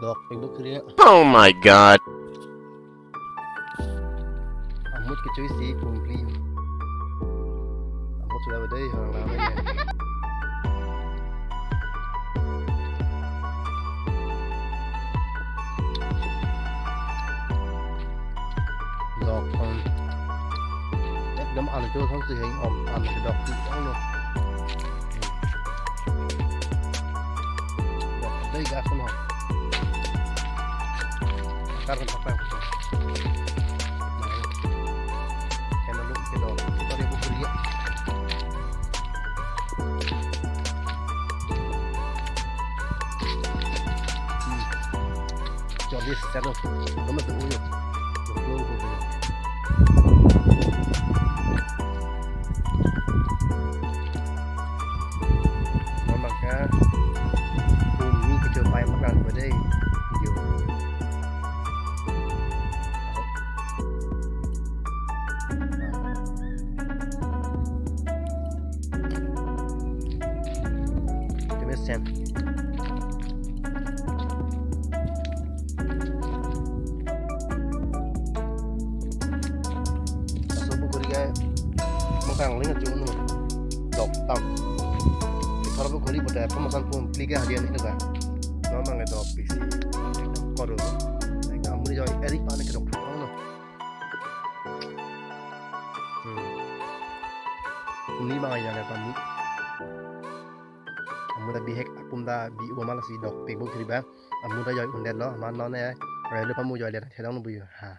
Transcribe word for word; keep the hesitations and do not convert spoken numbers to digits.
Dok, Facebook kiri. Oh my God. Amut kechui si pumpli. Amut sudah bedai orang lama ya. Dok, um, ekdom anu cho thong si heng om, anu si dok si thong lo. Dok, dai gas mo. Akar kan pakai. Kena lu ke dok, kita dia buku dia. Hmm. Chorlis, chalo. Kamu tu uyo. Uyo, uyo, uyo. Mama ka. Bumi kecil pai makan bedai. Yo. Kami sen. Aso bu kuri kai mokang ling ajo nu dok tam. Ithor bu kuri bu dai pemasan pumpli ke hadian itu kan. Mama ngai dok pisi. Koru. Ngai kamu ni joi eri pan ke dok. Hmm. Ni bang aja le pamu. Amu ta bihek apum ta bi uwa ma lasi dok pek bu kiri ba. Amu ta joi undet lo, man non ne. Relo pamu joi le thedong bu yo. Ha.